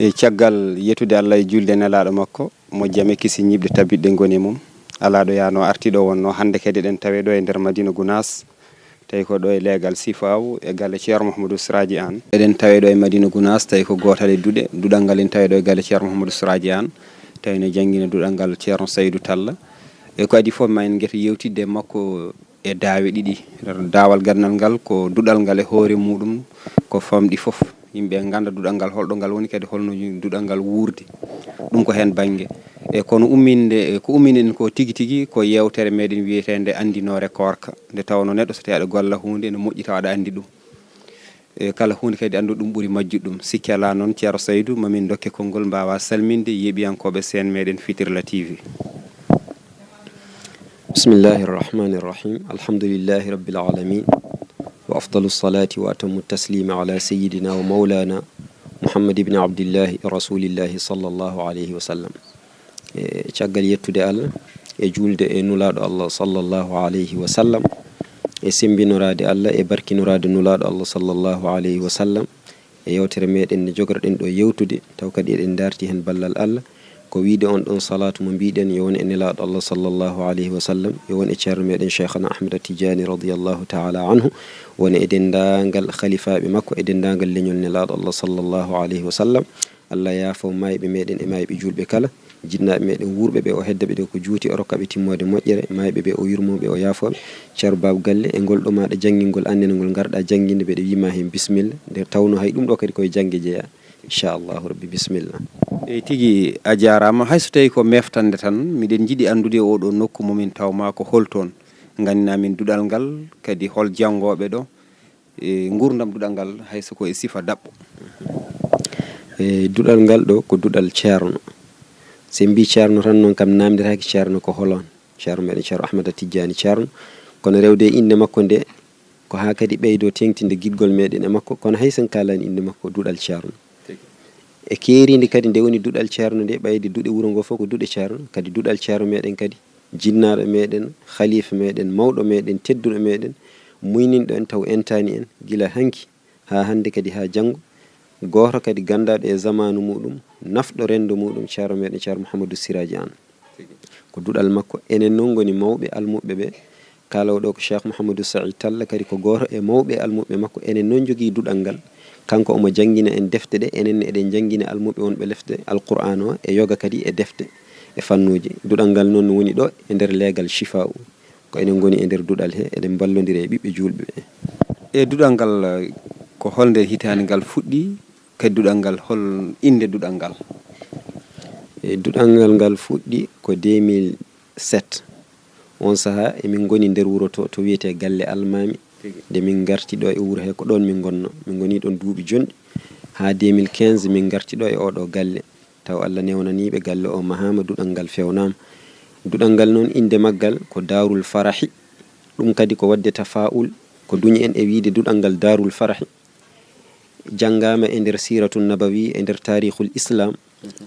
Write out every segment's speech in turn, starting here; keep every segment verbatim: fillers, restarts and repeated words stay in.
E caggal yettude Allah e julde nelaaɗo makko, mo jam e kisi ñiiɓde tabitɗe ngoni e mum, alaa ɗo yaano arti ɗo wonno. Hannde kadi eɗen tawe ɗo e nder Madina Gunaas, tawi ko ɗo e leegal Sifaaw e galle Ceerno Mouhamadou Siraji Anne. Eɗen tawe ɗo e Madina Gunaas, tawi ko gootal e duɗe, duɗal ngal en tawe ɗo e galle Ceerno Mouhamadou Siraji Anne, tawi no janngina duɗal ngal Ceerno Saydou Talla. E ko adii fof ma en ngeto yewtidde e makko e daawe ɗiɗi. Daawal ganndal ngal ko duɗal ngal e hoore muɗum, ko famɗi fof. Yimɓe ngannda duɗal ngal, holɗo ngal woni, kadi holno duɗal ngal wuurdi. Ɗum ko heen bannge. E kono umminde, e ko umminen ko tigi tigi ko yeewtere meɗen wiyeteende anndinoore koorka. Nde tawnoo neɗɗo so tawii aɗa golla huunde, ene moƴƴi tawa aɗa anndi ɗum. E kala huunde kadi anndu ɗum ɓuri majjude ɗum. Sikke alaa noon, Ceerno Saydou, ma min ndokke konngol, mbaawa salminde yeeɓiyankooɓe seen meɗen Fitirla T V. بسم الله الرحمن الرحيم. الحمد لله رب العالمين. وأفضل الصلاة وأتم التسليم على سيدنا ومولانا محمد بن عبد الله رسول الله صلى الله عليه وسلم. E caggal yettude Allah, e juulde e Nulaaɗo Allah sallallahu alayhi wa sallam, e semmbinoraade Allah, e barkinoraade Nulaaɗo Allah sallallahu alayhi wa sallam, e yewtere meɗen nde jogorɗen ɗo yewtude, taw kadi eɗen darti heen ballal Allah, ko wiide on ɗon salaatu mo mbiɗen yo won e Nelaaɗo Allah sallallahu alayhi wa sallam, yo won e Ceerno meɗen Cheikhana Ahmada Tidiani radiyallahu taala anhu, won e denndaangal khalifaaɓe makko, e denndaangal leñol Nelaaɗo Allah sallallahu alayhi wa sallam. Allah yaafo maayɓe meɗen e maayɓe juulɓe kala, jinnaaɓe meɗen wuurɓe ɓe, o hedda ɓe ɗo ko juuti, o rokka ɓe timmoode moƴƴere, maayɓe ɓe o yurmoo ɓe, o yaafoo ɓe. Ceerno Baaba Galle, e ngol ɗo maaɗa janngingol annene ngol ngarɗa jannginde, mbeɗa wiima heen bisimilla, nde tawnoo hay ɗum ɗo kadi koye jannge jeyaa. Inchallahu Rabbi, bisimilla. Eey tigi, a jaaraama. Hay so tawii ko meeftande tan, miɗen njiɗi anndude e oo ɗoo nokku mo min taw maa ko hol toon? Nganndinaa min duɗal ngal, kadi hol janngooɓe ɗo? E nguurndam duɗal ngal, hay so ko e sifa daɓɓo. E duɗal ngal ɗo ko duɗal Ceerno. So en mbii Ceerno tan noon kam naamndiraaki Ceerno ko hol oon. Ceerno meɗen Ceerno Ahmada Tijjaani Ceerno. Kono rewde e innde makko nde, ko haa kadi ɓeydoo teeŋtinde giɗgol meɗen e makko, kono hay so en kaalaani innde makko, duɗal Ceerno. E keeriindi kadi, nde woni duɗal Ceerno nde, ɓayde duɗe wuro ngo fof ko duɗe Ceerno, kadi duɗal Ceerno meɗen kadi, jinnaaɗo meɗen, khalifa meɗen, mawɗo meɗen, tedduɗo meɗen, muyninɗo en taw entaani en, gila hanki haa hannde kadi haa janngo, gooto kadi ganndaaɗo e zamaanu muɗum, nafɗo renndo muɗum, Ceerno meɗen Ceerno Mouhamadou Siraji Anne. Ko duɗal makko. Enen noon ngoni mawɓe almuɓɓe ɓe. Kaaloowo ɗo ko Cheikh Mouhamadou Saïd Talla, kadi ko gooto e mawɓe almuɓɓe makko. Enen noon njogii duɗal ngal. Kanko omo janngina en defte ɗe, enen ne eɗen njanngina almuɓɓe wonɓe lefte Alqur'aan o, e yoga kadi e defte, e fannuuji. Duɗal ngal noon woni ɗo e nder leegal Chifa'u. Ko enen ngoni e nder duɗal he, eɗen mballondira e ɓiɓɓe juulɓe ɓe. E duɗal ngal, ko holnde hitaande ngal fuɗɗi? Kadi duɗal ngal, hol innde duɗal ngal? E duɗal ngal, ngal fuɗɗi ko deux mille sept. Oon sahaa emin ngoni nder wuro to, to wiyetee Galle Almaami. Tigi. Nde min ngarti ɗo e wuro he, ko ɗoon min ngonno. Min ngoni ɗoon duuɓi jonɗi. Haa deux mille quinze min ngarti ɗo e oo ɗo galle. Taw Allah newnanii ɓe, galle o mahaama, duɗal ngal fewnaama. Duɗal ngal noon, innde maggal ko Daarul Farahi. Ɗum kadi ko waɗde tafaa'ul, ko duñi en e wiyde duɗal ngal Daarul Farahi. Janngaama e nder Siiratu Nabawi, e nder Taarikhul Islam,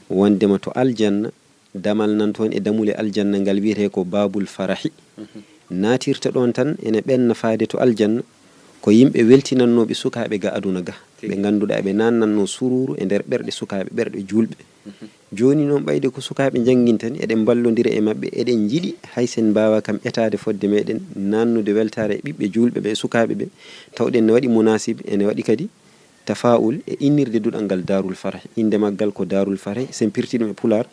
wondema to aljanna, damal nan toon e damule aljanna ngal wiyetee ko Baabul Farahi. Naatirta ɗoon tan, ene ɓenna faade to aljanna, ko yimɓe weltinannooɓe sukaaɓe ga aduna ga, ɓe ngannduɗaa ɓe naannannoo suruuru e nder ɓerɗe sukaaɓe, ɓerɗe juulɓe. Jooni noon, ɓayde ko sukaaɓe njannginta ni, eɗen mballondira e maɓɓe, eɗen njiɗi hay sen mbaawa kam etaade fodde meɗen naannude weltaare e ɓiɓɓe juulɓe ɓe, sukaaɓe ɓe, tawɗen ne waɗi munaasib, ene waɗi kadi tafaa'ul e innirde duɗal ngal Daarul Farahi. Innde maggal ko Daarul Farahi, sen pirti ɗum e Pulaar,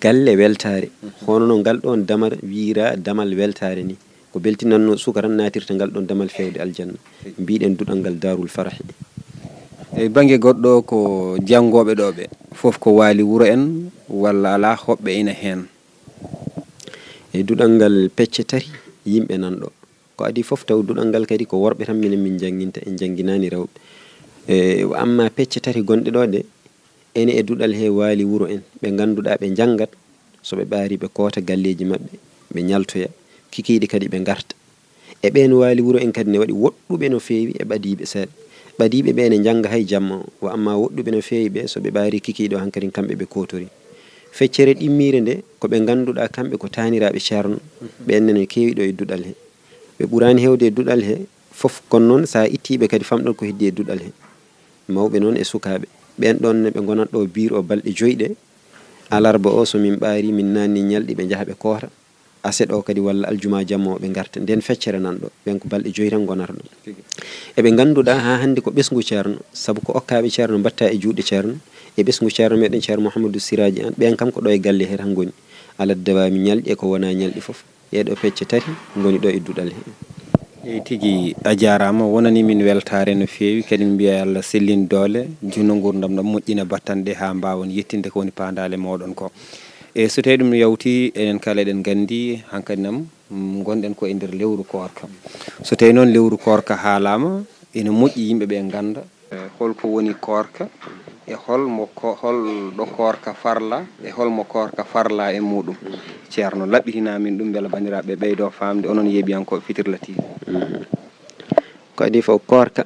galle weltaare. Hono no ngal ɗoon damal wiyraa damal weltaare ni. Ko beltinannoo suka tan naatirta ngal ɗoon damal feewde aljanna. Mbiɗen duɗal ngal Daarul Farahi. E bannge goɗɗo, ko janngooɓe ɗo ɓe fof ko waali wuro en, walla alaa, hoɓɓe ina heen? E duɗal ngal pecce tati yimɓe nan ɗo. Ko adii fof taw duɗal ngal kadi ko worɓe tan minen min njannginta, en njannginaani rewɓe. E, amma pecce tati gonɗe ɗo ɗe, ene e duɗal he waali wuro en, ɓe ngannduɗaa ɓe njanngat, so ɓe ɓaari ɓe koota galleeji maɓɓe, ɓe ñaltoya, kikiiɗe kadi ɓe ngarta. E ɓeen waali wuro en kadi ne waɗi woɗɗuɓe no feewi e ɓadiiɓe seeɗa. Ɓadiiɓe ɓe ne njannga hay jamma o, wa amma woɗɗuɓe no feewi ɓe, so ɓe ɓaari kikiiɗe o hankadi kamɓe ɓe kootori. Feccere ɗimmiire nde, ko ɓe ngannduɗaa kamɓe ko taaniraaɓe Ceerno, ɓeen ne no keewi ɗo e duɗal he. Ɓe ɓuraani heewde e duɗal he fof, kono noon so a ittii ɓe kadi famɗon ko heddii e duɗal he. Mawɓe noon e sukaaɓe. Ɓeen ɗoon ne ɓe ngonat ɗo biir o balɗe joy ɗe, alarba o so min ɓaari, min naanni ñalɗi ɓe njaha ɓe koora, aset o kadi walla aljuma jamma o ɓe ngarta. Ndeen feccere nan ɗo, ɓeen ko balɗe joy tan ngonata ɗo. Eɓe ngannduɗaa haa hannde ko ɓesngu Ceerno, sabu ko okkaaɓe Ceerno mbaɗta e juuɗe Ceerno, e ɓesngu Ceerno meɗen Ceerno Mouhamadou Siraji Anne, ɓeen kam ko ɗo e galle he tan ngoni. Alaa dawaami ñalɗi e ko wonaa ñalɗi fof. Ɗee ɗo pecce tati ngoni ɗo e duɗal he. Eey tigi, a jaaraama, wonani min weltaare no feewi, kadi min mbiya Allah sellin doole, junno nguurndam ɗam, moƴƴina battanɗe haa mbaawon yettinde ko woni paandaale mooɗon ko. E so tawii ɗum yawti, enen kala eɗen nganndi hankadi nam, mm, ngonɗen ko e nder lewru koorka. So tawii noon lewru koorka haalaama, ene moƴƴi yimɓe ɓe ngannda. E, holko woni koorka? E hol mo ko-, hol ɗo koorka farla? E hol mo koorka farla e muɗum? Ceerno, laɓɓitina min ɗum mbela banndiraaɓe ɓeydo faamde, onon yeeɓiyankooɓe Fitirla T V. Mhm. Ko adii fof koorka,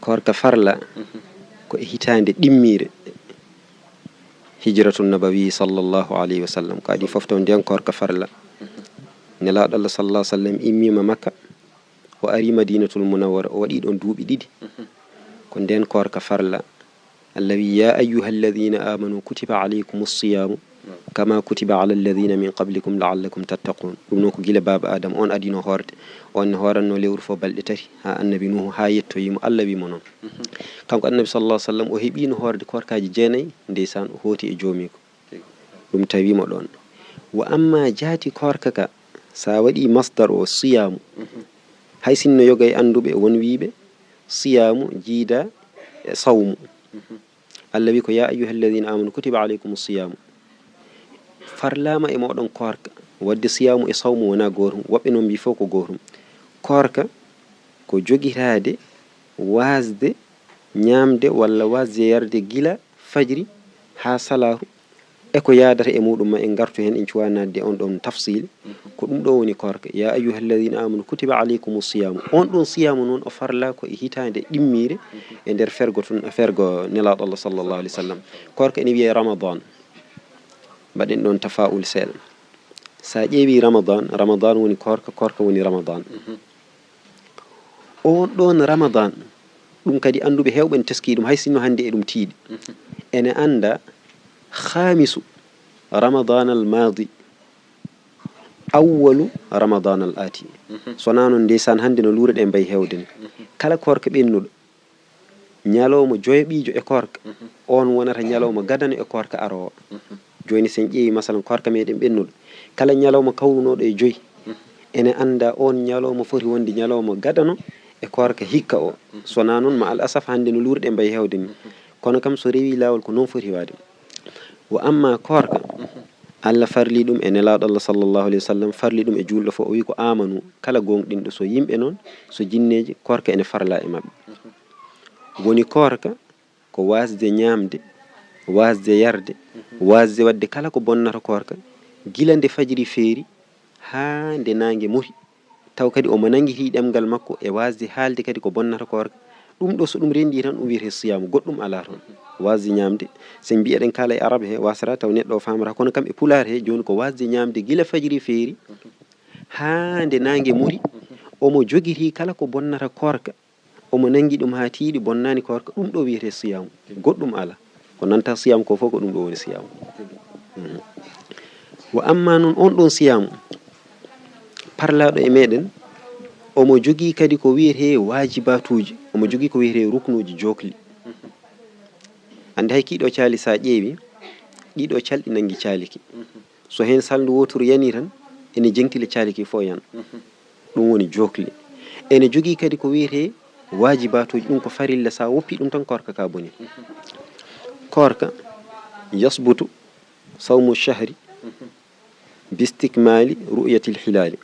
koorka farla, mhm, ko e hitaande ɗimmiire Hijratu Nabawi sallallahu alayhi wa sallam. Ko adii fof taw ndeen koorka farla. Mhm. Nelaaɗo Allah sallallahu alayhi wa sallam immiima Makka. O ari Madinatul Munawwara, o waɗi ɗon duuɓi ɗiɗi. Mhm. Ko ndeen koorka farla. Allah wi, "Ya ayyuha alladhina amanu kutiba alaykumus siyamu kama kutiba ala alladhina min qablikum la'allakum tattaqun." Ɗum noon ko gila baaba Adama, on adino hoorde. On ne hooranno lewru fof balɗe tati, haa Annabi Nuhu, haa yettoyii mo, Allah wi mo noon. Mhm. Kanko Annabi sallallahu alayhi wa sallam, o heɓiino hoorde koorkaaji jeenayi, ndeysaan, o hooti e joomiiko. Ɗum tawi mo ɗoon. Wa amma jaati koorka ka, so a waɗi masdar o siyaamu, mhm, hay sinno yoga e annduɓe won wiiɓe siyaamu jiida e sawmu. Mhm. Allah wi ko, "Ya ayyuha alladhina amanu kutiba alaykumu siyaamu." Farlaama e mooɗon koorka, wadde siyaamu e sawmu wonaa gootum, woɓɓe noon mbii fof ko gootum. Koorka ko jogitaade waasde ñaamde walla waasde yarde gila fajri haa salaahu, e ko yaadata e muɗum ma, en ngartu heen, en cuwaa naatde on ɗon tafsiil. Ko ɗum ɗo woni koorka. "Ya ayyuha alladhina amanu kutiba alaykumu siyaamu." On ɗon siyaamu noon o farla ko e hitaande ɗimmiire e nder fergo tun, fergo Nelaaɗo Allah sallallahu alayhi wa sallam. Koorka ene wiyee Ramadan. Mbaɗen ɗon tafaul seeɗa. So a ƴeewi Ramadan, Ramadan woni koorka, koorka woni Ramadan. Mhm. On ɗon Ramadan, ɗum kadi annduɓe heewɓe ne teskii ɗum, hay sinno hannde eɗum tiiɗi. Mhm. Ene annda khamisu Ramadan al maadi, awwalu Ramadan al aati. Mhm. So wonaa noon, ndeysaan, hannde no luure ɗe mbayi heewde ni. Mhm. Kala koorka ɓennuɗo, ñalawma joyaɓiijo e koorka, mhm, on wonata ñalawma gadano e koorka aroowo. Mhm. Jooni, so en ƴeewi, masalan, koorka meɗen ɓennuɗo, kala ñalawma kawrunooɗo e joyi, mhm, ene annda on ñalawma foti wonde ñalawma gadano e koorka hikka o. Mhm. So wonaa noon, ma al asaf, hannde no luure ɗe mbayi heewde ni. Mhm. Kono kam, so rewi laawol, ko noon foti waade. Wa amma koorka, mhm, Allah farli ɗum e Nelaaɗo Allah sallallahu alayhi wa sallam, farli ɗum e juulɗo fof. O wi ko, "Amanu, kala gooŋɗinɗo, so yimɓe noon, so jinneeji, koorka ene farla e maɓɓe." Mhm. Woni koorka ko waasde ñaamde, waasde yarde, waasde waɗde kala ko bonnata koorka, gila nde fajiri feeri haa nde naange muti, taw kadi omo nanngitii ɗemngal makko e waasde haalde kadi ko bonnata koorka. Ɗum ɗo, so ɗum renndii tan, ɗum wiyetee siyaamu, goɗɗum alaa toon. Waasde ñaamde, so en mbiyi eɗen kaala e Arab he, waasata taw neɗɗo o faamata, kono kam e Pulaar he, jooni ko waasde ñaamde gila fajiri feeri haa nde naange muti, omo jogitii kala ko bonnata koorka. Omo nanngi ɗum haa tiiɗi, bonnaani koorka, ɗum ɗo wiyetee siyaamu. Goɗɗum alaa. Ko nanta siyaamu ko fof, ko ɗum ɗo woni siyaamu. Mhm. Wa amma noon, on ɗon siyaamu, parlaaɗo e meɗen, omo jogii kadi ko wiyetee waajibaatuuji, omo jogii ko wiyetee ruknuuji jookli. Annde hay kiiɗo caali, so a ƴeewi, ɗiɗo calɗi nanngi caaliki. So heen salndu wooturu yanii tan, ene jeñtila caaliki fof yan. Mhm. Ɗum woni jookli. Ene jogii kadi ko wiyetee waajibaatuuji, ɗum ko farilla, so a woppii ɗum tan, koorka ka boni. Mhm. Koorka, yasbutu sawmu shahri, mhm, bistikmaali ru'yatil hilaali.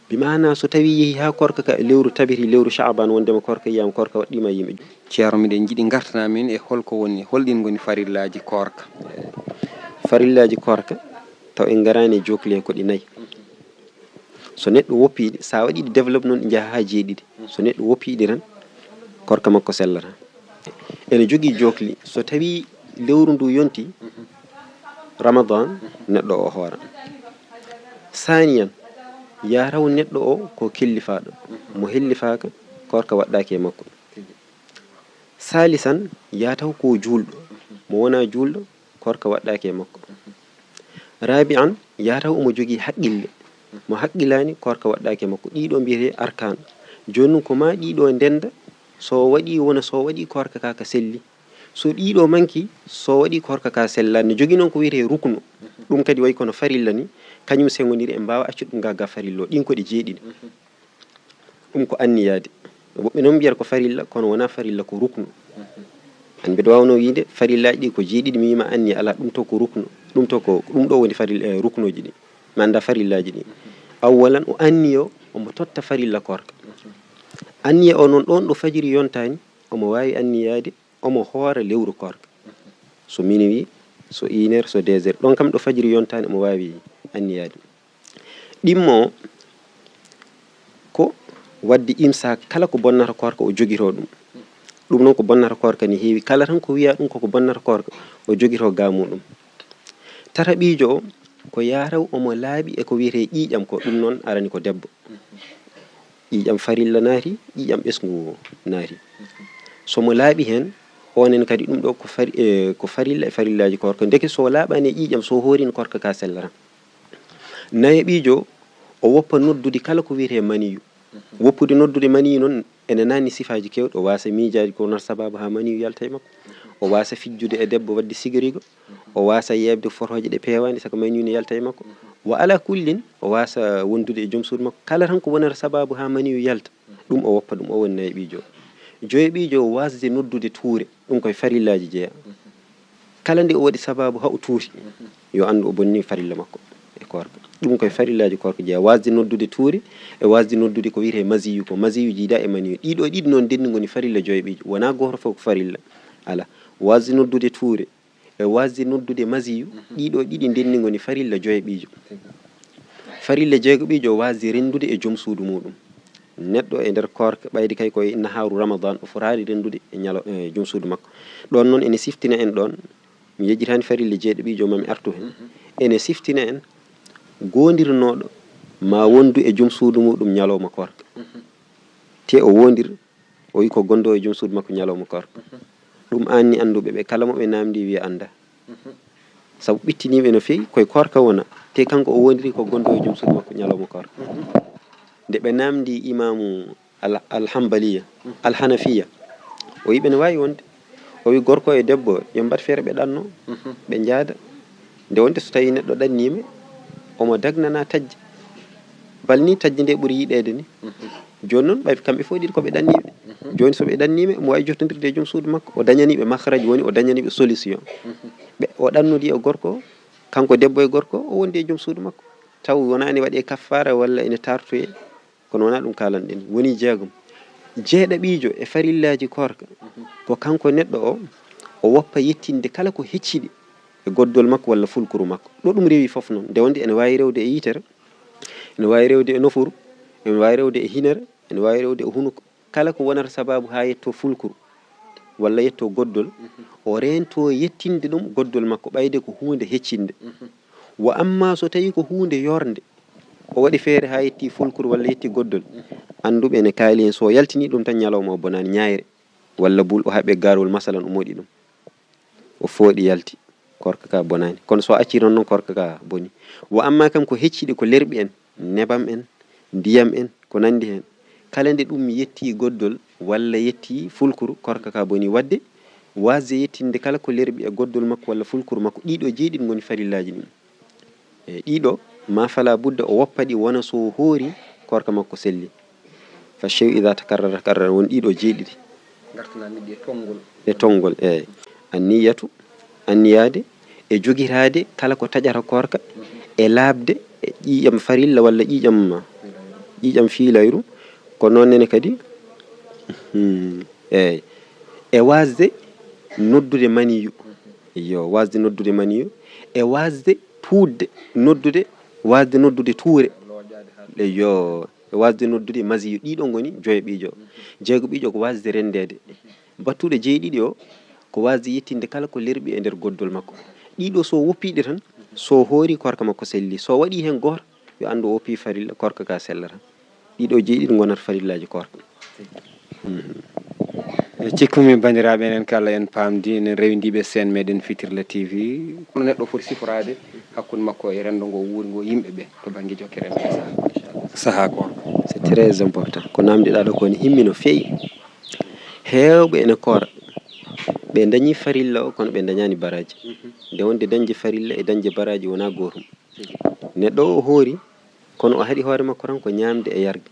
Bi maana, so tawii yehii haa koorka ka e lewru tabiti, lewru Sha'ban, wondema koorka yiyaama, koorka waɗɗiima e yimɓe. Ceerno, miɗen njiɗi ngartanaa min e holko woni, holɗin ngoni farillaaji koorka? Farillaaji koorka, taw en ngaraani e jookli he, ko ɗi nayi. So neɗɗo woppii ɗi, so a waɗii ɗi développe noon, ɗi njaha haa jeeɗiɗi. So neɗɗo woppii ɗi tan, koorka makko sellataa. Ene jogii jookli. So tawii lewru ndu yontii, Ramadan, neɗɗo o hoora. Saaniyan, ya taw neɗɗo o ko kellifaaɗo. Mo hellifaaka, koorka waɗɗaaki e makko. Saalisan, yaa taw ko juulɗo, mo wonaa juulɗo, koorka waɗɗaaki e makko. Raabi'an, yaa taw omo jogii haqqille, mo haqqilaani, koorka waɗɗaaki e makko. Ɗiɗo mbiyetee arkaan. Jooni ɗum ko maa ɗiɗo ndennda, so waɗii wona so waɗii koorka kaa ka selli. So ɗiɗo manki, so waɗii koorka kaa sellaani. No jogii noon ko wiyetee ruknu. Ɗum kadi wayi kono farilla ni, kañum sengondiri en mbaawa accude ɗum gaa gaa farilla o. Ɗiin ko ɗe jeeɗiɗi. Ɗum ko anniyaade. Woɓɓe noon mbiyata ko farilla, kono wonaa farilla, ko ruknu. Aan mbeɗa waawnoo wiyde farillaaji ɗi ko jeeɗiɗi, mi wiima anniya alaa, ɗum to ko ruknu. Ɗum to ko, ɗum ɗo woni farilla, eh, ruknuuji ɗi. Mi anndaa farillaaji ɗi. Awwalan, o anniyo, omo totta farilla koorka. Anniya o noon ɗoon ɗo fajiri yontaani, omo waawi anniyaade, omo hoora lewru koorka. So minuit, so une heure, so deux heures. Ɗoon kam ɗo fajiri yontaani, omo waawi anniyaade. Ɗimmo o ko waɗde imsaak kala ko bonnata koorka o jogitoo ɗum. Ɗum noon ko bonnata koorka ni heewi. Kala tan ko wiyaa ɗum koko bonnata koorka o jogitoo gaa muɗum. Tataɓiijo o ko yaa taw omo laaɓi e ko wiyetee ƴiiƴam ko. Ɗum noon arani ko debbo. Ƴiiƴam farilla naati, ƴiiƴam ɓesngu naati. So mo laaɓi heen, oon en kadi ɗum ɗo ko fari-, e, ko farilla e farillaaji koorka. Ndeke so laaɓaani e ƴiiƴam, so hooriino koorka ka sellataa. Nayaɓiijo, o woppa noddude kala ko wiyetee maniyu. Woppude noddude maniyu noon, ene naatni sifaaji keewɗi. O waasa miijaade ko wonata sabaabu haa maniyu yalta e makko. O waasa fijjude e debbo, waɗde sigirigo. O waasa yeeɓde fotooje ɗe peewaani, saka maniyu ne yalta e makko. Wa alaa kullin, o waasa wondude e joom suudu makko. Kala tan ko wonata sabaabu haa maniyu yalta, ɗum o woppa ɗum, o woni nayaɓiijo. Joyaɓiijo, o waasde noddude tuure, ɗum koye farillaaji jeyaa. Kala nde o waɗi sabaabu haa o tuuri, yo anndu o bonni farilla makko e koorka. Ɗum koye farillaaji koorka jeyaa, waasde noddude tuuri e waasde noddude ko wiyetee masiyu ko. Masiyu jiidaa e maniyu. Ɗiɗo ɗiɗi noon ndenndi ngoni farilla joyaɓiijo. Wonaa gooto fof ko farilla. Alaa. Waasde noddude tuure e waasde noddude masiyu, ɗiɗo ɗiɗi ndenndi ngoni farilla joyaɓiijo. Farilla jeegaɓiijo, o waasde renndude e joom suudu muɗum. Neɗɗo e nder koorka, ɓayde kay koye nahaaru Ramadan, o fotaani renndude e ñalo-, e joom suudu makko. Ɗoon noon ene siftina en ɗoon, mi yejjitaani farilla jeeɗaɓiijo, ma mi artu heen. Ene siftina en goondirnooɗo ma wondu e joom suudu muɗum ñalawma koorka. Te o woondir, o wi ko gondoo e joom suudu makko ñalawma koorka. Ɗum aanni annduɓe ɓe, kala mo ɓe naamndi wiya anndaa. Sabu ɓittiniiɓe no feewi, koye koorka wona, te kanko o woondiri ko gondoo e joom suudu makko ñalawma koorka. Nde ɓe naamndi imaamu al-, Alhambaliya, Alhanafiya, o wi ɓe no waawi wonde. O wi gorko e debbo, yo mbaɗ feere ɓe ɗanno, ɓe njaada. Nde wonde so tawii neɗɗo ɗanniima, omo dagnana taƴde. Bal ni taƴde nde ɓuri yiɗeede ni. Jooni noon, ɓay kamɓe fof ɗiɗo ko ɓe ɗanniiɓe. Jooni so ɓe ɗanniima, omo waawi jottondirde e joom suudu makko. O dañanii ɓe mahraj, woni o dañanii ɓe solution. Ɓe, o ɗannodii e gorko, kanko debbo e gorko, o wondi e joom suudu makko. Taw wonaani waɗee kaffaara walla ene taartoyee, kono wonaa ɗum kaalanɗen. Woni jeegom. Jeeɗaɓiijo e farillaaji koorka, ko kanko neɗɗo o, o woppa yettinde kala ko hecciɗi e goddol makko walla fulkuru makko. Ɗo ɗum rewi fof noon, nde wonde ene waawi rewde e yitere, ene waawi rewde e nofuru, ene waawi rewde e hinere, ene waawi rewde e hunuko. Kala ko wonata sabaabu haa yettoo fulkuru walla yettoo goddol, o reentoo yettinde ɗum goddol makko, ɓayde ko huunde heccinde. Wa amma so tawii ko huunde yornde, o waɗi feere haa yettii fulkuru walla yettii goddol, annduɓe ene kaali heen, so yaltinii ɗum tan ñalawma o bonaani, ñaayre walla bul o haɓe gaarol, masalan, o moɗi ɗum. O fooɗi yalti, koorka ka bonaani. Kono so a accii noon, noon koorka ka boni. Wa amma kam ko hecciɗi ko lerɓi en, nebam en, ndiyam en, ko nanndi heen. Kala nde ɗum yettii goddol walla yettii fulkuru, koorka ka boni. Waɗde waasde yettinde kala ko lerɓi e goddol makko walla fulkuru makko, ɗiɗo jeeɗiɗi ngoni farillaaji ɗin. E ɗiɗo, ma fala budda o woppa ɗi wona so hoori koorka makko selli. Fa shay'u idha takarrara takarrara, won ɗiɗo jeeɗiɗi. Ngartanaa min ɗi e tonngol. E tonngol, eey. Anniyatu, anniyaade, e jogitaade kala ko taƴata koorka, e laaɓde, e ƴiiƴam farilla walla ƴiiƴam, ƴiiƴam fiilayru. Ko noon nene kadi, hmm, eey. E waasde noddude maniyu. Iyo, waasde noddude maniyu. E waasde tuudde, noddude, waasde noddude tuure. Iyo, e waasde noddude masiyu. Ɗiɗo ngoni joyaɓiijo. Jeegaɓiijo ko waasde renndeede. Battuɗo jeeɗiɗi o, ko waasde yettinde kala ko lerɓi e nder goddol makko. Ɗiɗo so woppii ɗe tan, so hoori koorka makko selli. So waɗii heen gooto, yo anndu o woppii farilla, koorka ka sellataa. Ɗiɗo jeeɗiɗi ngonata farillaaji koorka. Mhm. Cikkumi banndiraaɓe, enen kala en paamdi, enen rewindiiɓe seen meɗen Fitirla T V. Kono neɗɗo foti siforaade hakkunde makko e renndo ngo wuuri ngo, yimɓe ɓe to bannge jokkere e nder saha, inchallah. Saha ko. C'est très important. Ko namdiɗaa ɗo ko ne himmi no feewi. Heewɓe ene koora. Ɓe dañi farilla o, kono ɓe dañaani baraaji. Mhm. Nde wonde dañde farilla e dañde baraaji wonaa gootum. Tigi. Neɗɗo o, o hoori, kono o haɗi hoore makko tan ko ñaamde e yarde.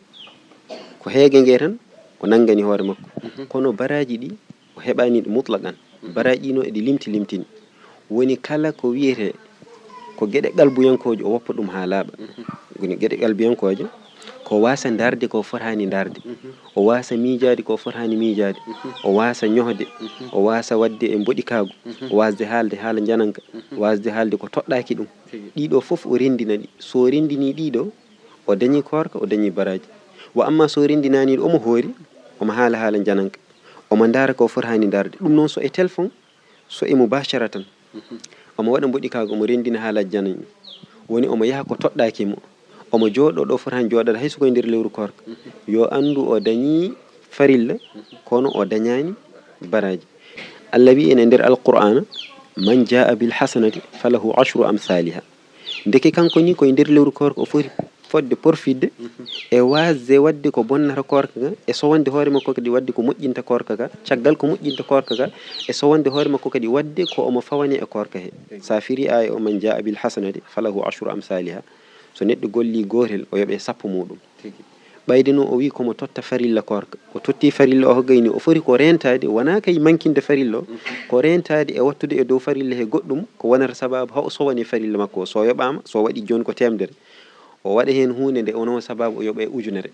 Ko heege nge tan, o nanngani hoore makko. Mhm. Kono baraaji ɗi, o heɓaani ɗi mutlaqan. Mhm. Baraaji ɗi no eɗi limti limtini. Woni kala ko wiyetee ko geɗe qalbuyankooje, o woppa ɗum haa laaɓa. Mhm. Woni geɗe qalbuyankooje, ko waasa ndaarde ko fotaani ndaarde. Mhm. O waasa miijaade ko fotaani miijaade. Mhm. O waasa ñohde. Mhm. O waasa waɗde e mboɗikaagu. Mhm. O waasde haalde haala njananka. Mhm. Waasde haalde ko toɗɗaaki ɗum. Tigi. Ɗiɗo fof o renndina ɗi. So o renndinii ɗiɗo, o dañii koorka, o dañii baraaji. Wa amma so o renndinaani ɗi, omo hoori, omo haala haala njananka, omo ndaara ko fotaani ndaarde. Ɗum noon, so e téléphone, so e mubasharatan, mhm, omo waɗa mboɗikaagu, omo renndina haalaaji jananɓe. Woni omo yaha ko toɗɗaaki mo. Omo jooɗoo ɗo fotaani jooɗaade, hay so ko e nder lewru koorka. Mhm. Yo anndu o dañii farilla, mhm, kono o dañaani baraaji. Allah wiyi en e nder Alqur'aana, "Man jaa'a bil hasanati falahu ashru amthaliha." Ndeke kanko ni ko e nder lewru koorka o foti fodde porfidde, mhm, e waasde waɗde ko bonnata koorka ka, e sowande hoore makko kadi waɗde ko moƴƴinta koorka ka, caggal ko moƴƴinta koorka ka, e sowande hoore makko kadi waɗde ko omo fawane e koorka he. Sa firi aaya o, "Man jaa'a bil hasanati falahu ashru amthaliha." So neɗɗo golli gootel, o yoɓe sappo muɗum. Tigi. Ɓayde noon o wii ko mo totta farilla koorka. O totti farilla o, ko gayni o foti ko reentaade, wonaa kay mankinde farilla o, mhm, ko reentaade e wattude e dow farilla he goɗɗum, ko wonata sabaabu haa o sowane farilla makko o. So yoɓaama, so waɗi jooni ko teemedere, o waɗa heen huunde nde wona sabaabu o yoɓee ujunere.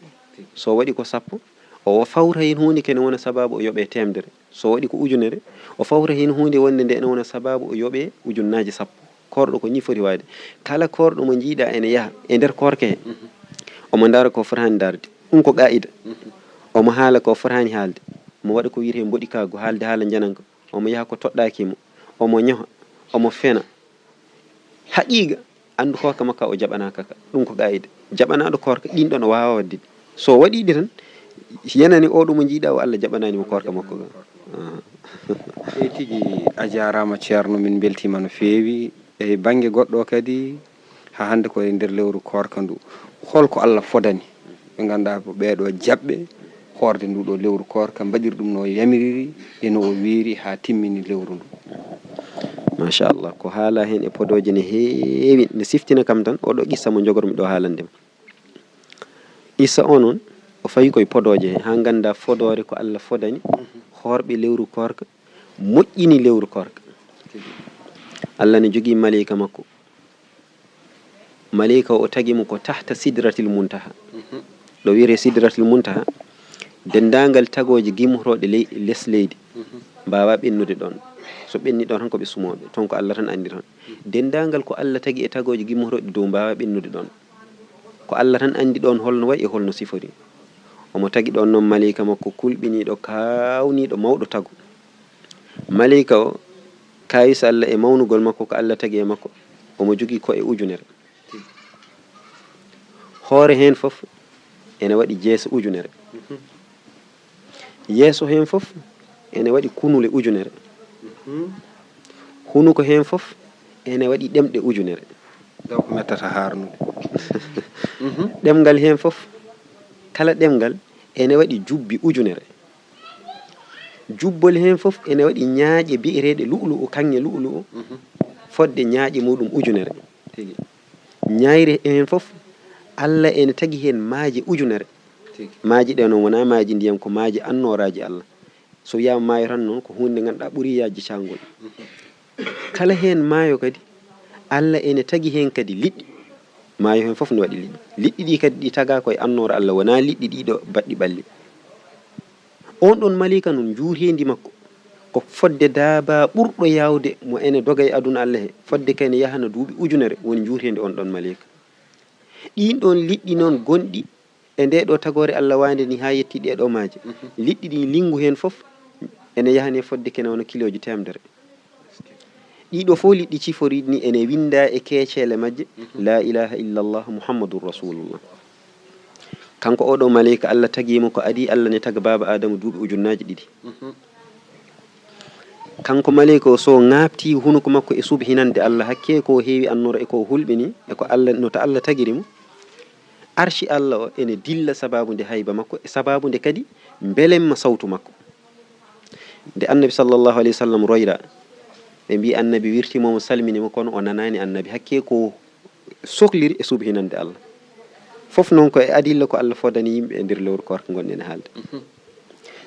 So waɗi ko sappo, o fawta heen huunde kene wona sabaabu o yoɓee teemedere. So waɗi ko ujunere, o fawta heen huunde wonde nde ene wona sabaabu o yoɓee ujunnaaje sappo. Koorɗo ko nii foti waɗde. Kala koorɗo mo njiiɗaa ene yaha e nder koorka he, mhm, omo ndaara ko fotaani ndaarde. Ɗum ko qaa'ida. Mhm. Omo haala ko fotaani haalde. Omo waɗa ko wiyetee mboɗikaagu, haalde haala njananka. Omo yaha ko toɗɗaaki mo. Omo ñoha. Omo fena. Haqiiqa, anndu koorka makka o jaɓanaaka ka. Ɗum ko qaa'ida. Jaɓanaaɗo koorka, ɗiin ɗoon o waawaa waɗde ɗi. So waɗii ɗi tan, yenani oo ɗo mo njiiɗaa o, Allah jaɓanaani mo koorka makko ka. Aha. Eey tigi, a jaaraama Ceerno, min mbeltiima no feewi. E bannge goɗɗo kadi, haa hannde ko e nder lewru koorka ndu. Hol ko Allah fodani ɓe ngannduɗaa ko ɓee ɗoo jaɓɓe hoorde ndu ɗoo lewru koorka, mbaɗiri ɗum no o yamiriri e no o wiiri haa timmini lewru ndu? Machallah, ko haalaa heen e podooje ne heewi, ne siftina kam tan, oo ɗoo qissa mo njogormi ɗoo haalande ma. Qissa o noon, o fawi koye podooje he, haa nganndaa fodoore ko Allah fodani hoorɓe lewru koorka, moƴƴini lewru koorka. Allah ne jogii maleyka makko. Maleyka o, o tagi mo ko tahta sidratil muntaha. Mhm. Ɗo wiyetee sidratil muntaha, denndaangal tagooje gimotooɗe ley, les leydi, mhm, mbaawaa ɓennude ɗoon. So ɓenni ɗoon tan ko ɓe sumooɓe, toon ko Allah tan anndi toon. Denndaangal ko Allah tagi e tagooje gimotooɗe dow mbaawaa ɓennude ɗoon. Ko Allah tan anndi ɗoon hol no wayi e hol no sifori. Omo tagi ɗoon noon maleyka makko kulɓiniiɗo, kaawniiɗo, mawɗo tagu. Maleyka o, kaawisa Allah e mawnugol makko, ko Allah tagi e makko, omo jogii ko'e ujunere. Hoore heen fof ene waɗi jeese ujunere. Yeeso heen fof ene waɗi kunule ujunere. Hunuko heen fof ene waɗi ɗemɗe ujunere. Ɗo ko mettata haarnude. Ɗemngal heen fof, kala ɗemngal ene waɗi jubbi ujunere. Jubbol heen fof ene waɗi ñaaƴe biyeteeɗe lu'lu'u, kaŋŋe lu'lu'u, fodde ñaaƴe muɗum ujunere. Tigi. Ñaayre heen fof, Allah ene tagi heen maaje ujunere. Tigi. Maaje ɗe noon wonaa maaje ndiyam, ko maaje annooraaji Allah. So wiyaama maayo tan noon, ko huunde nde ngannduɗaa ɓuri yaajde caangol. Kala heen maayo kadi, Allah ene tagi heen kadi liɗɗi. Maayo heen fof ne waɗi liɗɗi. Liɗɗi ɗi kadi ɗi tagaa koye annoora Allah, wonaa liɗɗi ɗi ɗo baɗɗi ɓalli. Oon ɗoon maleyka noon, njuureendi makko ko fodde daabaa ɓurɗo yaawde mo ene doga e aduna Allah he, fodde kene yahana duuɓi ujunere, woni njuureendi oon ɗoon maleyka. Ɗiin ɗoon liɗɗi noon gonɗi e ndee ɗoo tagoore Allah waande ni haa yettii ɗee ɗoo maaje, liɗɗi ɗi, linngu heen fof ene yahani e fodde kene wona kilooji teemedere. Ɗii ɗoo fof liɗɗi ciforiiɗi ni ene winndaa e keeceele majje, "Laa ilaaha illallah Muhammadun Rasulullah." Kanko oɗo maleyka, Allah tagi mo ko adii Allah ne taga baaba Aadama duuɓi ujunnaaji ɗiɗi. Mhm. Kanko maleyka o, so ŋaaɓti hunuko makko e subhinande Allah, hakke ko heewi annora e ko hulɓini, e ko Allah, no ta Allah tagiri mo. Arshi Allah o ene dilla sababu nde hayba makko, e sababu nde kadi mbelemma sawtu makko. Nde Annabi sallallahu alayhi wa sallam royra, ɓe mbi Annabi wirti mo, mo salmini mo, kono o nanaani Annabi. Hakke ko sohliri e subhinande Allah. Fof noon ko e adilla ko Allah fodani yimɓe e nder lewru koorka ngonɗen e haalde. Mhm.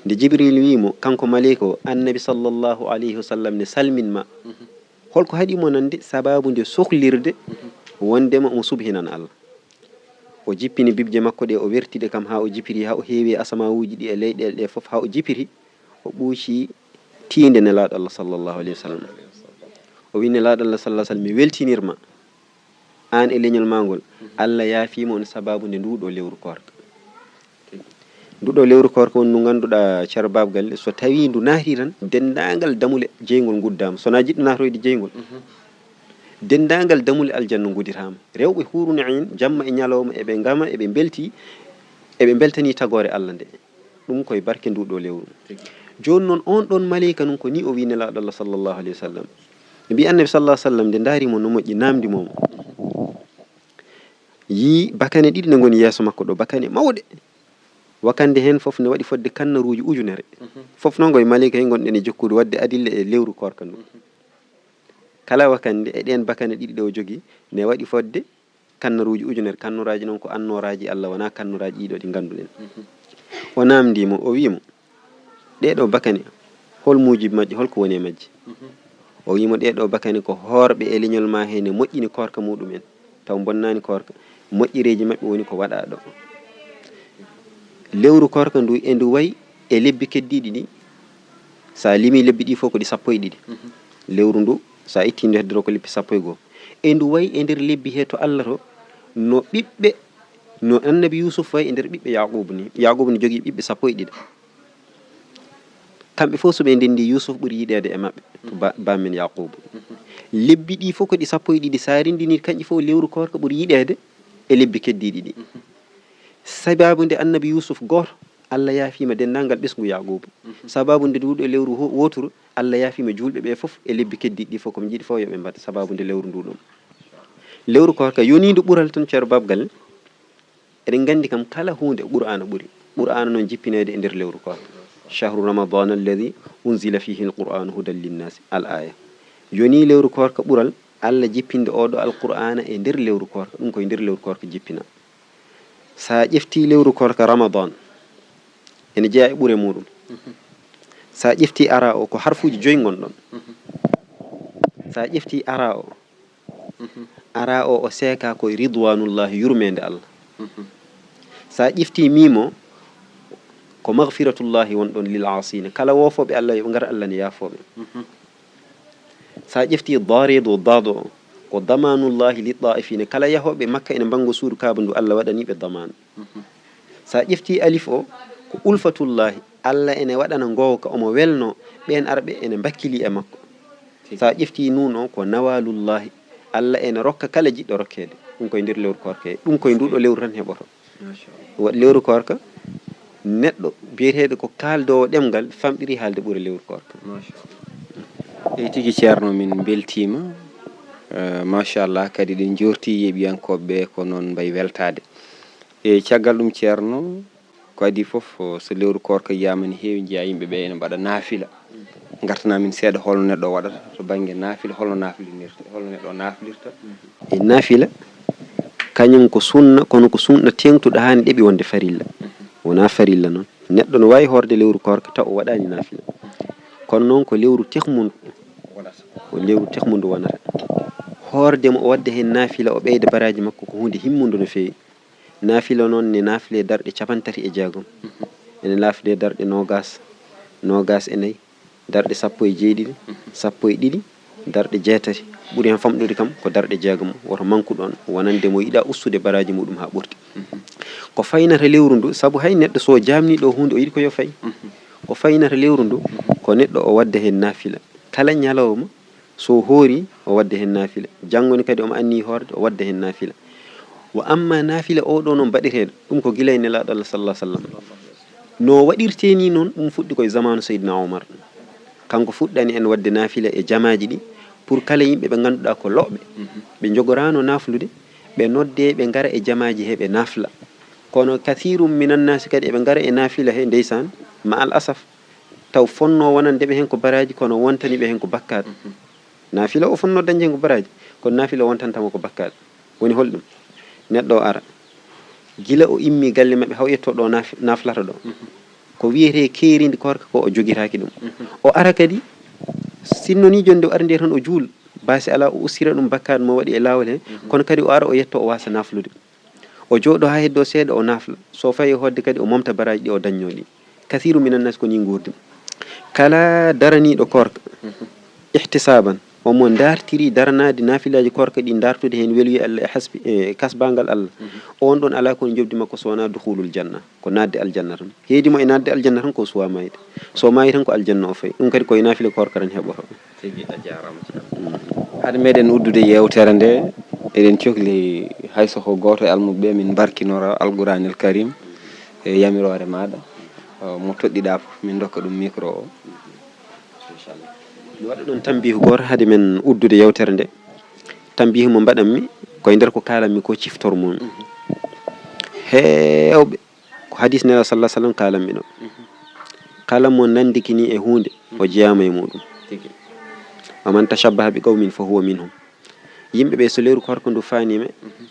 Nde Jibril wi mo, kanko maleyka o, Annabi sallallahu alayhi wa sallam ne salmin ma. Mhm. Holko haɗi mo nande sababu nde sohlirde, mhm, wondema omo subhinan Allah? O jippini bibje makko ɗe, o wertide kam haa o jipiri, haa o heewi e asamawuuji ɗi e leyɗeele ɗe fof, haa o jipiri, o ɓuuci tiinde Nelaaɗo Allah sallallahu alayhi wa sallam. O wi Nelaaɗo Allah sallallahu alayhi wa sallam, mi weltinirma aan e leñol maa ngol. Allah yaafii ma on sababu nde nduuɗo lewru koorka. Nduuɗo lewru koorka woni ndu ngannduɗaa, Ceerno Baaba Galle, so tawii ndu naati tan, denndaangal damule jeyngol nguddaama. So na jiɗɗo naatoyde jeyngol, mhm, denndaangal damule aljanna ngudiraama. Rewɓe huurun iin, jamma e ñalawma, eɓe ngama, eɓe mbelti, eɓe mbeltanii tagoore Allah nde. Ɗum koye barke nduuɗo lewru. Tigi. Jooni noon, oon ɗoon maleyka noon, ko nii o wi Nelaaɗo Allah sallallahu alayhi wa sallam. Mbi Annabi sallallahu alayhi wa sallam, nde ndaari mo no moƴƴi, naamndi mo mo. Yii bakane ɗiɗi ne ngoni yeeso makko ɗo, bakane mawɗe. Wakande heen fof ne waɗi fodde kannaruuji ujunere. Mhm. Fof noon koye maleyka heen ngonɗen e jokkude waɗde adilla e lewru koorka ndu. Mhm. Kala wakande e ɗeen bakane ɗiɗi ɗe o jogii ne waɗi fodde kannaruuji ujunere. Kannuraaji noon ko annooraaji Allah, wonaa kannuraaji ɗiɗo ɗi ngannduɗen. Mhm. O naamndii mo, o wii mo, "Ɗee ɗoo bakane, hol muujibi majji, holko woni e majji?" Mhm. O wii mo, "Ɗee ɗoo bakane ko hoorɓe e leñol maa hee ne moƴƴini koorka muuɗum'en, taw mbonnaani koorka. Moƴƴereeji maɓɓe woni ko waɗaa ɗo." Lewru koorka ndu, e ndu wayi e lebbi keddiiɗi ɗi. So a limii lebbi ɗi fof, ko ɗi sappo e ɗiɗi. Mhm. Lewru ndu, so a ittii ndu, heddoro ko lebbi sappo e goo. E ndu wayi e nder lebbi hee to Allah to, no ɓiɓɓe, no Annabi Yuusuf wayi e nder ɓiɓɓe Yaaquubu ni. Yaaquubu ne jogii ɓiɓɓe sappo e ɗiɗi. Kamɓe fof, so ɓe ndenndi, Yuusuf ɓuri yiɗeede e maɓɓe, to ba-, baamen Yaaquubu. Mhm. Lebbi ɗi fof ko ɗi sappo e ɗiɗi. So a renndinii kañƴi fof, lewru koorka ɓuri yiɗeede e lebbi keddiiɗi ɗi. Mhm. Sababu nde Annabi Yuusuf gooto, Allah yaafiima denndaangal ɓesngu Yaaquubu. Mhm. Sababu nde nduuɗo lewru ho-, wooturu, Allah yaafiima juulɓe ɓe fof e lebbi keddiiɗi ɗi fof, ko ɓe njiɗi fof yo ɓe mbaɗ, sababu nde lewru ndu ɗum. Lewru koorka yoniindu ɓural tan, Ceerno Baaba Galle. Eɗen nganndi kam, kala huunde Qur'aana ɓuri. Qur'aana noon jippineede e nder lewru koorka. "Shahru Ramadana alladhi unzila fihi al-Qur'anu hudan linnaasi." Al-aaya. Yonii lewru koorka ɓural, Allah jippinde oo ɗoo Al-Qur'aana e nder lewru koorka. Ɗum ko e nder lewru koorka jippinaa. So a ƴeftii lewru koorka Ramadan, ene jeyaa e ɓure muuɗum. Mhm. So a ƴeftii ara o, ko harfuuji joyi ngon ɗoon. Mhm. So a ƴeftii ara o, mhm, ara o, o seekaa ko e ridwanullahi, yurmeende Allah. Mhm. So a ƴeftii miim o, ko maghfiratullahi won ɗoon lil aasina. Kala woofooɓe Allah, yo ɓe ngar, Allah ne yaafoo ɓe. Mhm. So a ƴeftii daareedo, daado o, ko damanullahi li taifina. Kala yahooɓe Makka ene mbanngo suudu Kaaba ndu, Allah waɗanii ɓe damaanu. Mhm. So a ƴeftii alif o, ko ulfatullahi. Allah ene waɗana ngoowka, omo welnoo ɓeen arɓe ene mbakkilii e makko. So a ƴeftii nuun o, ko nawalullahi. Allah ene rokka kala jiɗɗo rokkeede. Ɗum koye nder lewru koorka. Ɗum koye nduuɗo lewru tan heɓoto. Machallah. Waɗi lewru koorka, neɗɗo biyeteeɗo ko kaaldoowo ɗemngal famɗiri haalde ɓure lewru koorka. Machallah. Eyi tigi, Ceerno, min mbeltiima. Eh, machallah, kadi ɗen njoorti yeeɓiyankooɓe ɓe ko noon mbayi weltaade. E caggal ɗum, Ceerno, ko adii fof, so lewru koorka yiyaama ne heewi, njiyaa yimɓe ɓe ene mbaɗa naafila. Ngartanaa min seeɗa holno neɗɗo o waɗata to bannge naafila, holno naafilinirta, holno neɗɗo o naafilirta. E naafila, kañum ko sunna, kono ko sunna teeŋtuɗo haa ne ɗeɓi wonde farilla. Wonaa farilla noon. Neɗɗo no waawi hoorde lewru koorka taw o waɗaani naafila. Kono noon ko lewru tehmundu, ko lewru tehmundu wonata. Hoorde mo, o waɗda heen naafila, o ɓeyda baraaji makko, ko huunde himmunde no feewi. Naafila noon ne naafile darɗe cappanɗe tati e jeegom. Ene naafile darɗe noogaas, noogaas e nayi, darɗe sappo e jeeɗiɗi, sappo e ɗiɗi, darɗe jeetati. Ɓuri heen famɗude kam ko darɗe jeegom. Woto manku ɗoon, wonande mo yiɗa ustude baraaji muɗum haa ɓurti. Ko faynata lewru ndu, sabu hay neɗɗo so jaamniiɗo huunde, o yiɗi ko yo fay. Ko faynata lewru ndu, ko neɗɗo o waɗda heen naafila. Kala ñalawma, so hoori, o waɗda heen naafila. Janngo ne kadi, omo anniyi hoorde, o waɗda heen naafila. Wa amma naafila oo ɗoo noon baɗeteeɗo, ɗum ko gila e Nelaaɗo Allah sallallahu alaihi wasallam. No waɗirtee nii noon, ɗum fuɗɗi ko e zamaanu Seydina Omar. Kanko fuɗɗani en waɗde naafila e jamaaji ɗi, pour kala yimɓe ɓe ngannduɗaa ko loɓɓe, ɓe njogoraano naaflude, ɓe noddee, ɓe ngara e jamaaji he, ɓe naafla. Kono kathiirum minan naasi kadi eɓe ngara e naafila he, ndeysaan, ma al asaf, taw fonnoo wonande ɓe heen ko baraaji, kono wontani ɓe heen ko bakkaat. Naafila o fonnoo dañde heen ko baraaji, kono naafila wontanta mo ko bakkaat. Woni holɗum? Neɗɗo o ara, gila o immi galle maɓɓe, haw yetto ɗo naaf-, naaflata ɗo. Ko wiyetee keerindi koorka ko o jogitaaki ɗum. O ara kadi, sinno ni jonde o arde tan o juul, baasi alaa, o ussira ɗum bakkaat mo waɗi e laawol he, kono kadi o ara o yetto o waasa naaflude. O jooɗo haa heddoo seeɗa, o naafla. So fayi e hoodde kadi, o momta baraaji ɗi o dañnoo ɗi. Kathiiru minan naasi ko nii nguurdi. Kala daraniiɗo koorka, ihtisaaban, omo ndaartiri daranaade naafilaaji koorka ɗi, ndaartude heen weluye Allah e hasbi, e kasbangal Allah. On ɗon alaa ko woni njoɓdi makko so wonaa dukhulul janna, ko naatde aljanna tan. Heedi mo e naatde aljanna tan ko suwaa maayde. So maayi tan ko aljanna o fayi. Ɗum kadi ko e naafila koorka tan heɓoto. Tigi a jaaraama, ceerno. Hade meɗen uddude yeewtere nde, eɗen cokli hay so ko gooto e almuɓe ɓe min mbarkinora Alquraanil Karim e yamiroore maaɗa, eh, mo toɗɗiɗaa fof, min ndokka ɗum micro o. Inchallah. Mi waɗa ɗon tambiihu gooto hade men uddude yeewtere nde. Tambiihu mo mbaɗanmi, ko e nder ko kaalanmi ko ciftor mum. Heewɓe, ko hadis Nelaaɗo sallallahu alaihi wasallam kaalanmi ɗo. Kala mo nanndiki nii e huunde, o jeyaama e muɗum. Tigi. Wa man tashabbaha bi qawmin fa huwa minhum. Yimɓe ɓe, so lewru koorka ndu faanii ɓe,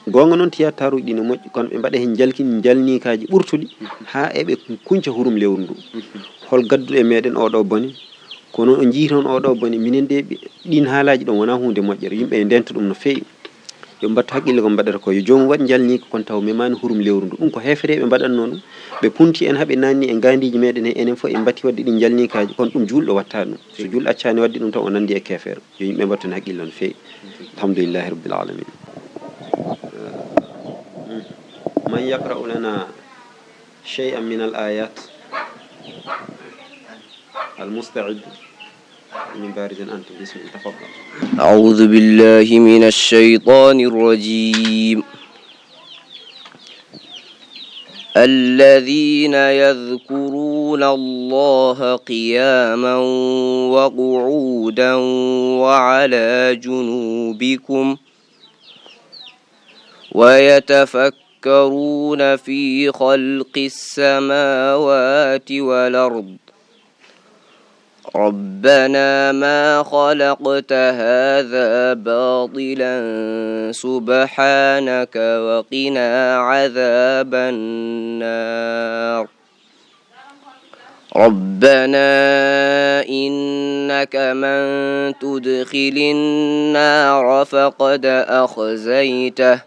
goonga noon, tiyataaruuji ɗi no moƴƴi, kono ɓe mbaɗa heen njalkin-, njalniikaaji ɓurtuɗi, haa eɓe kunca hurum lewru ndu. Hol gadduɗo e meɗen oo ɗoo bone? Ko noon o njiyton oo ɗoo bone. Minen de, ɓe-, ɗiin haalaaji ɗoon wonaa huunde moƴƴere. Yimɓe e ndeenta ɗum no feewi. Yo mbattu haqqille ko mbaɗata ko. Yo joomum waɗ njalniika, kono taw memaani hurum lewru ndu. Ɗum ko heefereeɓe mbaɗatnoo ɗum. Ɓe punti en, haa ɓe naanni e ngaandiiji meɗen he, enen fof en mbatti waɗde ɗi njalniikaaji. Kono ɗum juulɗo waɗtaa ɗum. So juulɗo accaani waɗde ɗum tan, o nanndi e keefeero. Yo yimɓe mbattu heen haqqille no feewi. Alhamdulillahi rabbil alamin. Man yaqra'u lana shay'an min al ayat? Al musta'id. من بارز أنت. بسم الله. تفضل. أعوذ بالله من الشيطان الرجيم. الذين يذكرون الله قياما وقعودا وعلى جنوبكم ويتفكرون في خلق السماوات والأرض ربنا ما خلقت هذا باطلا سبحانك وقنا عذاب النار. ربنا إنك من تدخل النار فقد أخزيته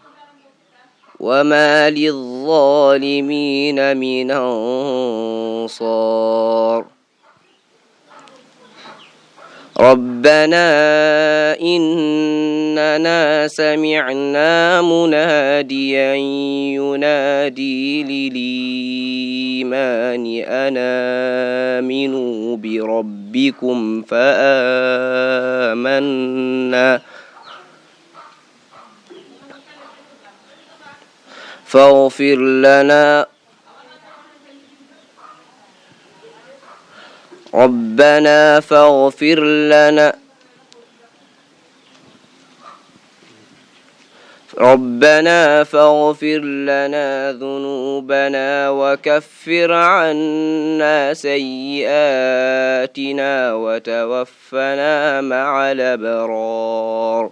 وما للظالمين من أنصار. ربنا إننا سمعنا مناديا ينادي للإيمان أن آمنوا بربكم فآمنا فاغفر لنا ربنا فاغفر لنا ربنا فاغفر لنا ذنوبنا وكفر عنا سيئاتنا وتوفنا مع الأبرار.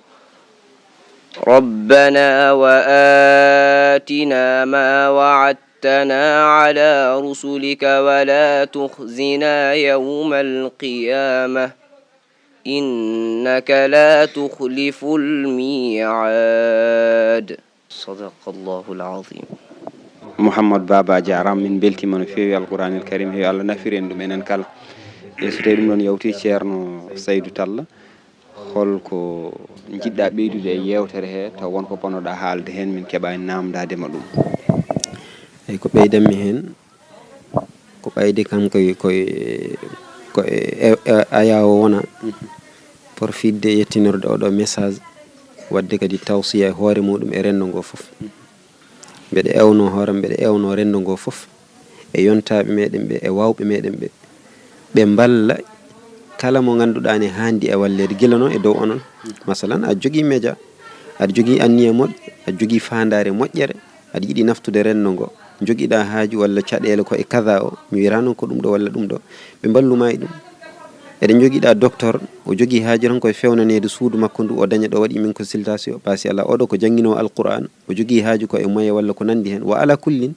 ربنا وآتنا ما وعدتنا على رسلك ولا تخزنا يوم القيامة إنك لا تخلف الميعاد. صدق الله العظيم. Mouhammad Baba, a jaaraama, min mbeltiima no feewi. Alquraanil Karim, yo Allah nafir en ɗum enen kala. E so tawii ɗum ɗoon yawti, Ceerno Saydu Talla, hol ko njiɗɗaa ɓeydude e yeewtere he, taw won ko ponoɗaa haalde heen, min keɓaani naamndaade ma ɗum? Eyi, ko ɓeydanmi heen, ko ɓayde kam koye, koye, ko e, e, e, ayaawo wona, pour fidde yettinorde oɗo message, waɗde kadi tawsiya e hoore muɗum e renndo ngo fof. Mbeɗe ewno hooram, mbeɗe ewno renndo ngo fof, e yontaaɓe meɗen ɓe, e waawɓe meɗen ɓe, ɓe mballa kala mo ngannduɗaa ne haandi e walleede, gila noon e dow onon. Masalan, aɗa jogii meja, aɗa jogii anniya moƴƴo, aɗa jogii faandaare moƴƴere, aɗa yiɗi naftude renndo ngo, njogiɗaa haaju walla caɗeele ko e kaza o, mi wiyata noon ko ɗum ɗo walla ɗum ɗo, ɓe mballu ma e ɗum. Eɗen njogiɗaa docteur, o jogii haaju tan ko e fewnaneede suudu makko ndu, o daña ɗo waɗi min consultation, paasi alaa, oɗo ko jannginoowo Alquraan, o jogii haaju ko e moyen walla ko nanndi heen. Wa alaa kullin,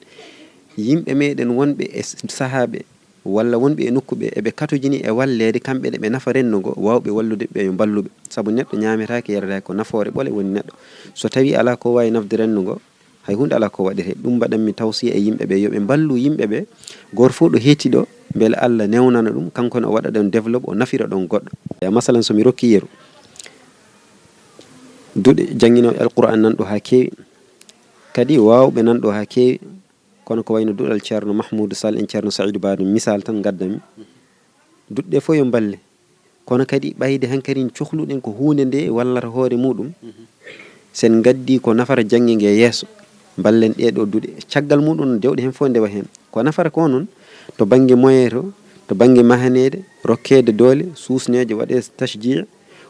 yimɓe meɗen wonɓe e s-, sahaaɓe walla wonɓe e nokku ɓe, eɓe katojini e walleede kamɓe ne ɓe nafa renndo ngo, waawɓe wallude ɓe yo mballuɓe. Sabu neɗɗo ñaametaake, yaretaake, ko nafoore ɓole woni neɗɗo. So tawii alaa ko waawi nafde renndo ngo, hay huunde alaa ko waɗetee. Ɗum mbaɗanmi tawsiya e yimɓe ɓe, yo ɓe mballu yimɓe ɓe, gooto fof ɗo heetti ɗo, mbele Allah newnana ɗum, kanko ne o waɗa ɗon développe, o nafira ɗon goɗɗo. Ya masalan, so mi rokki yeru, duɗe jannginooɓe Alquraan nan ɗo haa keewi, kadi waawɓe nan ɗo haa keewi, kono ko wayno duɗal Ceerno Mahmuudu Sall en, Ceerno Saïdu Ba, ɗum misal tan ngaddami. Duɗe ɗe fof yo mballe, kono kadi ɓayde hankadi cohluɗen ko huunde nde wallata hoore muɗum. Sen ngaddi ko nafata jannge nge yeeso, mballen ɗee ɗo duɗe. Caggal muɗum dewɗe heen fof ndewa heen. Ko nafata ko noon, to bannge moyen to, to bannge mahaneede, rokkeede doole, suusneeje, waɗee tashjii.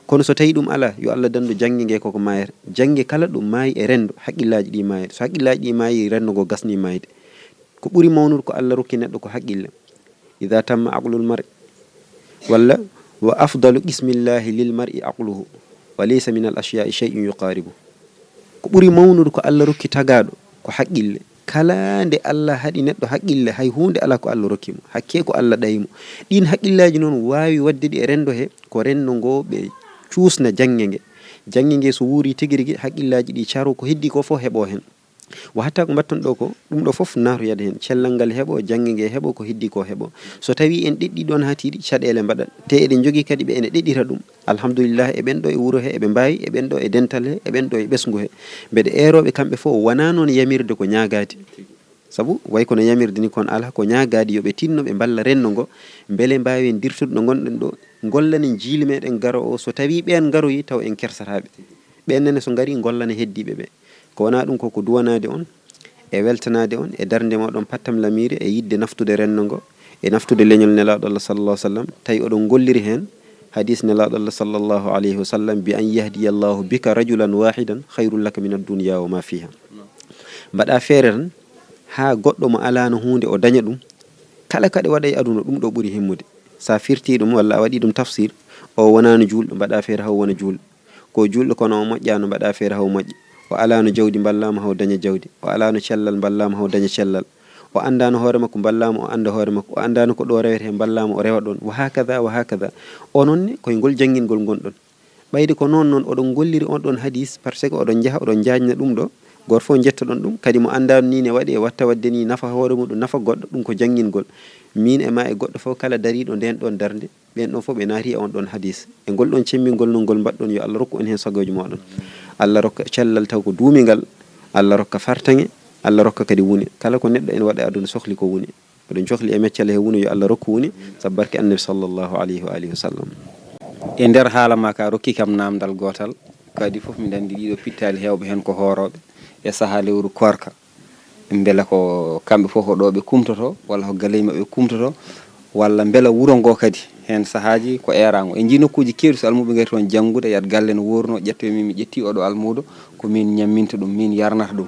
Kono so tawii ɗum alaa, yo Allah danndu jannge nge koko maayata. Jannge kala ɗum maayi e renndo, haqqillaaji ɗi maayata. So haqqillaaji ɗi maayi, renndo ngo gasni maayde. Ko ɓuri mawnude ko Allah rokki neɗɗo ko haqqille. Ida tamma aqlul mar'i, walla wa afdalu qismillahi lil mar'i aqluhu, wa laysa min al ashyai shay'un yuqaribu. Ko ɓuri mawnude ko Allah rokki tagaaɗo ko haqqille. Kala nde Allah haɗi neɗɗo haqqille, hay huunde alaa ko Allah rokki mo, hakke ko Allah ɗayi mo. Ɗiin haqqillaaji noon waawi waɗde ɗi e renndo he, ko renndo ngo ɓe cuusna jannge nge. Jannge nge so wuuri tigi rigi, haqqillaaji ɗi caro, ko heddi ko fof heɓo heen. Wa hatta ko mbaɗton ɗo ko, ɗum ɗo fof naaroyat heen. Cellal ngal heɓo, jannge nge heɓo, ko heddi ko heɓo. So tawii en ɗeɗɗii ɗoon haa tiiɗi, caɗeele mbaɗat. Te eɗen njogii kadi ɓe ene ɗeɗɗira ɗum. Alhamdulillah, e ɓen ɗo e wuro he, eɓe mbaawi, e ɓen ɗo e dental he, e ɓen ɗo e ɓesngu he. Mbeɗe eeroo ɓe kamɓe fof, wonaa noon yamirde ko ñaagaade. Sabu, way kono yamirde ni, kono alaa ko ñaagaade, yo ɓe tinno ɓe mballa renndo ngo, mbele mbaawen dirtude ɗo ngonɗen ɗo, ngollanen jiili meɗen garo o, so tawii ɓeen ngaroyi, taw en kersataaɓe. Ɓeen nene so ngarii, ngollana heddiiɓe ɓe. Ko wonaa ɗum ko, ko duwanaade on, e weltanaade on, e darnde moɗon pattam lamiire, e yiɗde naftude renndo ngo, e naftude leñol Nelaaɗo Allah sallallahu alaihi wasallam, tawi oɗon ngolliri heen hadis Nelaaɗo Allah sallallahu alaihi wasallam, bi an yahdiya Allahu bika rajulan wahidan khairul laka min ad-dunya wa ma fiha. Mbaɗa feere tan, haa goɗɗo mo alaano huunde o daña ɗum, kala kaɗe waɗa e aduna, ɗum ɗo ɓuri himmude. Sa firti ɗum walla a waɗi ɗum tafsir, o wonaano juulɗo, mbaɗa feere haw wona juulɗo. Ko juulɗo kono o moƴƴaano, mbaɗa feere haw moƴƴa. O alaano jawdi, mballaama haw daña jawdi. O alaano cellal, mballaama haw daña cellal. O anndaano hoore makko, mballaama o annda hoore makko. O anndaano ko ɗo rewetee, mballaama o rewa ɗoon. Wa hakada, wa hakada. Onon ne, koye ngol janngingol ngonɗon. Ɓayde ko noon noon oɗon ngolliri on ɗon hadis, par ce que oɗon njaha, oɗon njaajna ɗum ɗo. Gooto fof njettoɗon ɗum. Kadi mo anndaano nii ne waɗi e watta waɗde nii, nafa hoore muɗum, nafa goɗɗo, ɗum ko janngingol. Miin e ma e goɗɗo fof kala dariiɗo ndeen ɗoon darnde, ɓeen ɗoon fof ɓe naati e on ɗoon hadis. E ngol ɗoon cemmbingol noon ngol mbaɗɗon, yo Allah rokku on heen sagooji mooɗon. Allah rokka cellal taw ko duumingal, Allah rokka fartaŋe, Allah rokka kadi wune. Kala ko neɗɗo ene waɗa e aduna sohli ko wune. Oɗon cohli e meccal he wune, yo Allah rokku wune, sabu barke Annabi sallallahu alayhi wa alihi wa sallam. E nder haala ma ka, rokki kam naamndal gootal, kadi fof miɗa anndi ɗiɗo pittaali heewɓe heen ko hoorooɓe e sahaa lewru koorka. Mbela ko kamɓe fof ko ɗo ɓe kumtoto, walla ko galleeji maɓɓe ɓe kumtoto, walla mbela wuro ngo kadi, heen sahaaji ko eeraango. En njii nokkuuji keewɗi, so almuuɓe ngari toon janngude, yiyat galle no wuurno, ƴetto min, mi ƴetti oɗo almuudo, ko min ñamminta ɗum, min yarnata ɗum.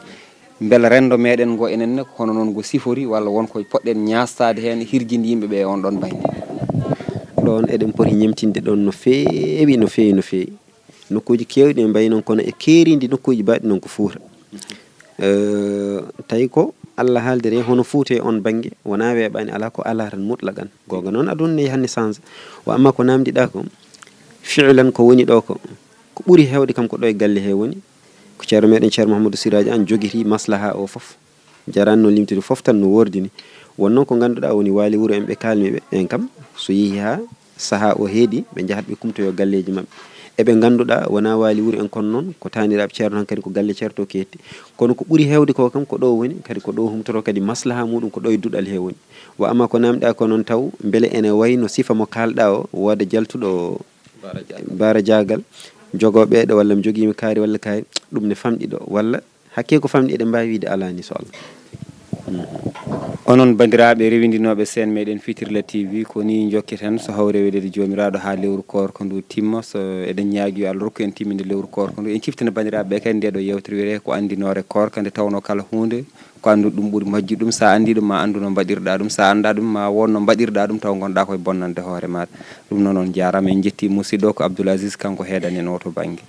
Mbela renndo meɗen ngo enen ne, ko hono noon ngo sifori, walla won ko poɗɗen ñaastaade heen, hirjinde yimɓe ɓe e on ɗon baŋnge? Ɗoon eɗen poti ñemtinde ɗoon no feewi, no feewi, no feewi. Nokkuuji keewɗi ne mbayi noon, kono e keerindi nokkuuji baɗɗi noon ko Fuuta. Eh, tawi ko Allah haaldiri, hono Fuuta e on baŋnge, wonaa weeɓaani, alaa ko alaa tan mutlaqan. Googa noon aduna ne yahanni change. Wa amma ko naamndiɗaa ko, fi'lan ko woni ɗo ko, ko ɓuri heewde kam ko ɗo e galle he woni. Ko ceerno meɗen, Ceerno Mouhamadou Siraji Anne jogiti maslaha o fof. Jarani no limtude fof tan no wordini. Won noon ko ngannduɗaa woni waali wuro en ɓe kaalmi ɓe, ɓeen kam so yehi haa sahaa o heedi, ɓe njahat ɓe kumtoyo galleeji maɓɓe. E ɓe ngannduɗaa wonaa waali wuro en kono noon ko taaniraaɓe ceerno tan kadi ko galle ceerno to keetti. Kono ko ɓuri heewde ko kam ko ɗo woni, kadi ko ɗo humtoto kadi maslaha muɗum ko ɗo e duɗal he woni. Wa amma ko naamnɗaa ko noon taw mbele ene wayi no sifa mo kaalɗaa o, wooda jaltuɗo Bara Jaagal. Bara Jaagal, jogoo ɓeeɗo walla mi jogiima kaari walla kaari, ɗum ne famɗi ɗo, walla Hakkee ko famɗi eɗen mbaawi wiide alaa ni so Allah. Onon banndiraaɓe rewindinooɓe seen meɗen Fitirla T V, ko ni njokketen so hawre weɗeede Joomiraaɗo haa lewru koorko ndu timma. So eɗen ñaagi yo Allah rokku en timminde lewru koorko ndu. En ciftina banndiraaɓe ɓe kadi nde ɗo yewtere wiyetee ko anndinoore koorka, nde tawnoo kala huunde ko annduɗo ɗum ɓuri majjude ɗum. So a anndii ɗum ma anndu no mbaɗirɗa ɗum, so a anndaa ɗum ma won no mbaɗirɗa ɗum taw ngonɗa koye bonnande hoore maaɗa. Ɗum noon on njaaraama, en njettii musidɗo ko Abdoul Aziz, kanko heedani en oo to bannge.